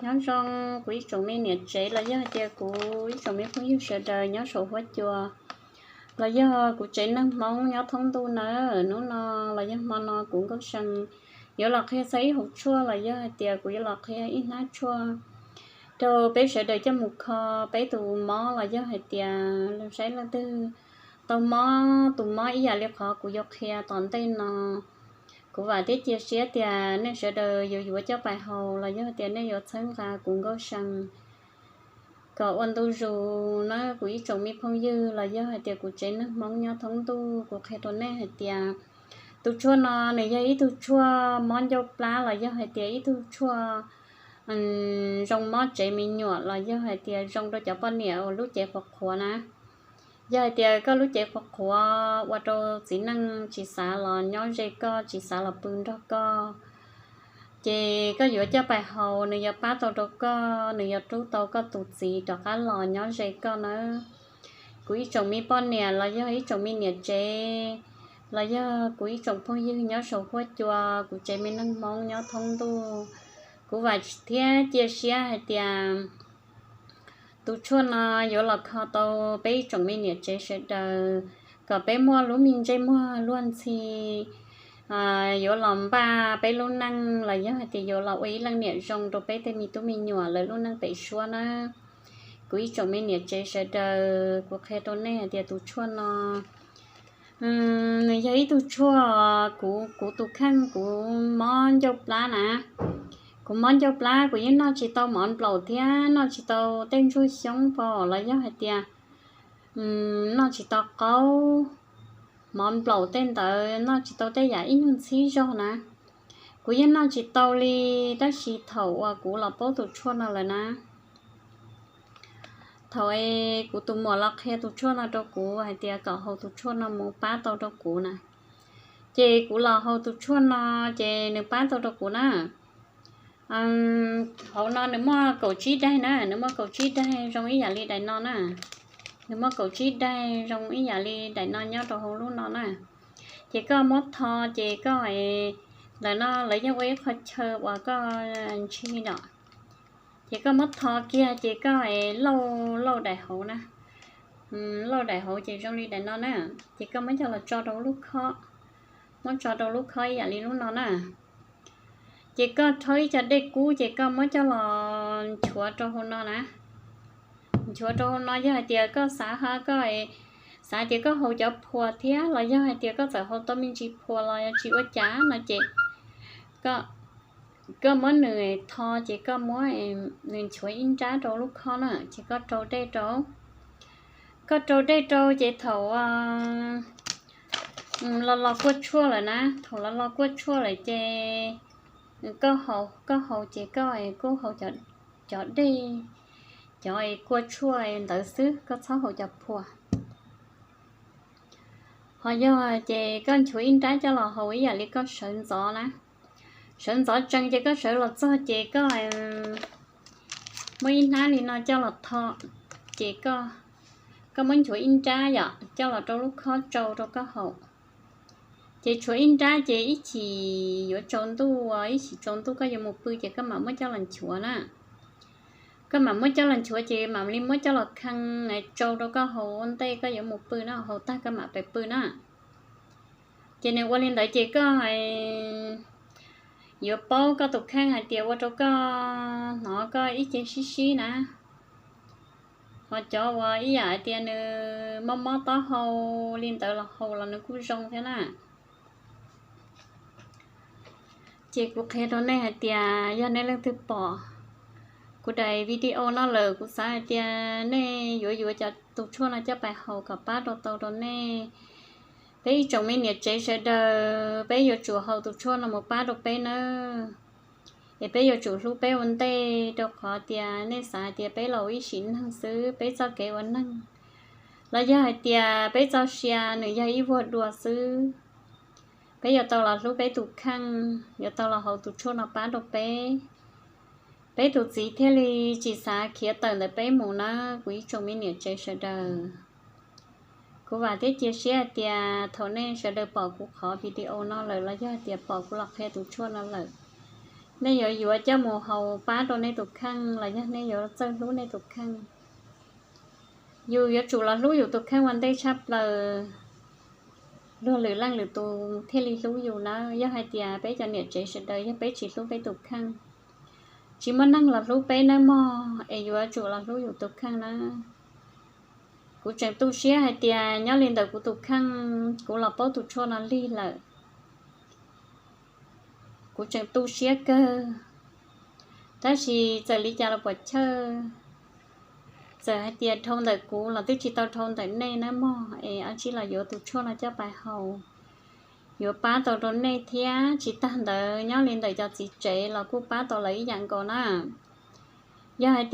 Nyob zoo kuv ib tsoom me niam tsev los yog hais tias kuv ib tsoom me phooj ywg sawv daws nyob saum huab cua los yog kuv tsev neeg Hmoob nyob thoob ntuj nawb. Hnub no los yog hmo no kuv Nkauj See yuav los qhia txog ib hauv tshuaj los yog hais tias kuv yuav los qhia ib hnab tshuaj rau peb sawv daws coj mus kho peb tus mob los yog hais tias saib leej twg tau mob, tus mob ib yam li qhov kuv yuav qhia tom ntej no. Kuv vam thiab cia siab tias nej sawv daws yuav yuav coj pais haus los yog tias nej yuav txhawb nqa kuv Nkauj See kom ua ntu zus na. Kuv ib tsoom me phooj ywg los yog hais tias kuv tsev neeg Hmoob nyob thoob ntuj, kuv qhia rau nej hais tias tus tshuaj no nws yog ib tug tshuaj mob ncauj plab los yog hais tias ib tug tshuaj zoo mob tsev me nyuam los yog hais tias zoo rau cov poj niam uas lub cev qhuav qhuav na. Yog hais tias koj lub cev qhuav qhuav ua rau txiv neej tsis xav los nyob ze koj, tsis xav los pw nrog koj, ces koj yuav coj pais haus, nws yuav pab tau rau koj, nws yuav rub tau koj tus txiv rov qab los nyob ze koj nawb. Kuv ib tsoom me poj niam los yog ib tsoom me niam tsev los yog kuv ib tsoom phooj ywg nyob saum huab cua, kuv tsev me neeg Hmoob nyob thoob ntuj, kuv vam thiab cia siab hais tias tus tshuaj no yuav los kho tau peb ib tsoom me niam tsev sawv daws kom peb muaj lub me ntsej muag luag ntxhi, yuav los npaj peb lub neej los yog hais tias yuav los ua ib leej niam zoo rau peb tej me tub me nyuam lawv lub neej pem suab na. Kuv ib tsoom me niam tsev sawv daws, kuv qhia rau nej hais tias tus tshuaj no nws yog ib tug tshuaj, kuv, kuv tus kheej kuv mob ncauj plab na. Kuv mob ncauj plab, kuv yeej noj tsis tau mov nplaum thiab noj tsis tau tej ntsuag xyoob pom los yog hais tias noj tsis tau qaub, mov nplaum tej ntawd noj tsis tau tej yam ib nyuag ntxhib zog na. Kuv yeej noj tsis tau li, tab sis thaum uas kuv los paub tus tshuaj no lawm na, thaum es kuv tus muam los qhia tus tshuaj no rau kuv hais tias kom haus tus tshuaj no mus pab tau rau kuv na, ces kuv los haus tus tshuaj no ces nws pab tau rau kuv na. Hauv no nws muaj kaum tsib daig na, nws muaj kaum tsib daig zoo ib yam li daim no na. Nws muaj kaum tsib daig zoo ib yam li daim no nyob rau hauv lub no na. Ces koj muab tho, ces koj, ntawm no lawv yeej ua ib qho chaw uas koj ntshis no, ces koj muab tho kiag ces koj lauj, lauj daim hauv na. Lauj daim hauv ces zoo li daim no na. Ces koj muab coj los tso rau lub khob, muab tso rau lub khob ib yam li lub no na. Ces koj rhaub ib co dej kub ces koj muab coj los nchuav rau hauv no na. Nchuav rau hauv no, yog hais tias koj xav ha, koj xav tias koj haus cov phuas thiab los yog hais tias koj txawm haus tau me ntsis phuas los tsis ua cas no ces koj muab nws tho ces koj muab nws nchuav ib nrab rau lub khob na, ces koj rau dej rau. Koj rau dej rau ces thaum los los kua tshuaj lawm na, thaum los los kua tshuaj lawm ces koj haus, koj haus ces koj kuj haus cov dej, cov kua tshuaj ntawd xwb, koj txhob haus cov phuas. Ho yog ces koj nchuav ib nrab coj los haus ib yam li koj sawv ntxov na. Sawv ntxov tsees ces koj sawv los txog ces koj muab ib hnab li no coj los tho, ces koj muab nchuav ib nrab yom coj los rau lub khob tsau rau koj haus. Ces tshuav ib nrab ces ib chim yuav tsaus ntuj, ib chim tsaus ntuj koj yuav mus pw ces koj mam muab coj los nchuav na. Koj mam muab coj los nchuav ces mam li muab coj los khee tsau rau koj haus ua ntej koj yuav mus pw na, haus tag koj mam pais pw na. Ces nws ua li ntawd ces koj yuav paub koj tus kheej hais tias ua rau koj hnov koj ib ce sib sib na. Ho cov uas ib yam hais tias nws mob mob taub hau li ntawd los haus los nws kuj zoo thiab na. Ces kuv qhia rau nej hais tias yog nej leej twg pom kuv daim video no lawm, kuv xav hais tias nej yuav yuav cov tus tshuaj no coj pais haus kom pab rau tau rau nej. Peb ib tsoom me niam tsev sawv daws, peb yuav tsum haus tus tshuaj no mus pab rau peb nawb. Es peb yuav tsum hlub peb ua ntej, rau qhov tias nej xav hais tias peb los ua ib sim neej xwb, peb txoj kev ua neeg los yog hais tias peb txoj sia nws yog ib vuag dua xwb. Peb yuav tau los hlub peb tus kheej, yuav tau los haus tus tshuaj no pab rau peb, peb tus txiv thiaj li tsis xav khiav tawm ntawm peb mus nawb kuv ib tsoom me niam tsev sawv daws. Kuv vam thiab cia siab hais tias thaum nej sawv daws pom kuv qhov video no lawm los yog hais tias pom kuv los qhia tus tshuaj no lawm, Nej yuav yuav coj mus haus pab rau nej tus kheej los yog nej yuav txawj hlub nej tus kheej? Yus yuav tsum los hlub yus tus kheej ua ntej tshaj plaws, luag lwm leej lwm tus thiaj li hlub yus nawb. Yog hais tias peb cov niam tsev sawv daws yog peb tsis hlub peb tus kheej, tsis muaj neeg los hlub peb nawb mog, es yuav tsum los hlub yus tus kheej nawb. Kuv tseem tu siab hais tias nyob li ntawm kuv tus kheej, kuv los paub tus tshuaj no lig lawm. Kuv tseem tu siab kawg, tab sis txawm li cas los puam chawj, txawm hais tias dhau ntawm kuv los twb tsis tau dhau ntawm nej nawb mog, es ab tsib los yuav tus tshuaj no coj pais haus, yuav pab tau rau nej thiab. Tsis tag ntawd nyob li ntawm cov txiv tsev los kuj pab tau lawv ib yam nkaus na. Yog hais tias